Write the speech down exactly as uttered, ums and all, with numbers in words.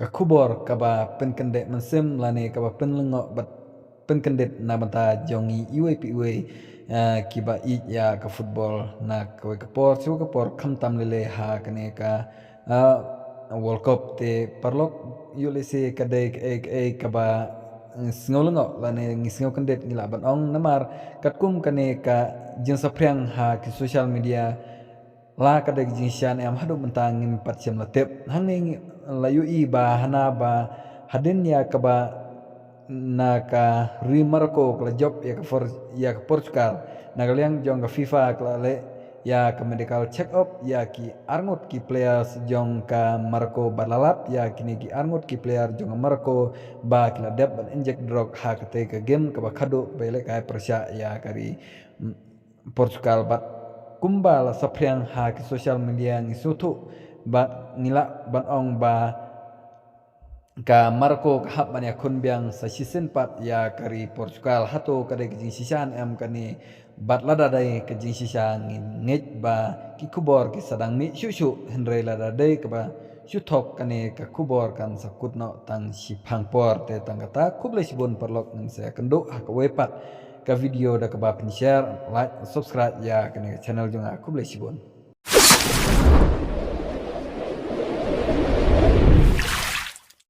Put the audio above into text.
ka khubor kaba pynkyndit mynsiem lane kaba pynlyngngoh bad pynkyndit na bynta jong ngi iwei pa iwei, eh, kiba ïeit ïa ka football na kawei ka por sha kawei ka por, khamtam lei lei ha kane ka, eh, World Cup. Te paralok, ïoh lehse ka dei kaei kaei kaba, eh, sngew lyngngoh lane ngi sngew kyndit ngi lah ban ong, namar katkum kane ka jingsaphriang ha ki social media, la ka dei ka jingshisha ne em haduh mynta ngim pat shym la tip. Hangne ngi la ïohi ba hana ba hadien ïa kaba na ka ri Morocco ka la jop ïa ka For-, ïa ka Portugal, na ka liang jong ka FIFA ka la leh ïa ka medical check up ïa ki arngut ki players jong ka Morocco bad la lap ïa kine ki arngut ki player jong ka Morocco ba ki la dep ban inject drug ha katei ka game kaba khadduh ba ïalehkai pyrshah ïa ka ri, mm, Portugal. Bad kumba la saphriang ha ki social media, ngi sngewthuh bad ngi lah ban ong ba ka Morocco ka hap ban ïakhun biang sa shisien pat ïa ka ri Portugal. Hato ka dei ka jingshisha ne em kane? Bad lada dei ka jingshisha, ngi ngeit ba ki khubor ki sa dang mih shuh shuh, hynrei lada dei kaba shu thok, kane ka khubor kan sa kut noh tang shiphang por. Te tang kata, khublei shibun paralok, ngin sa ïakynduh ha kawei pat ka video da kaba phin share, like, subscribe ïa kane ka channel jong nga. Khublei shibun.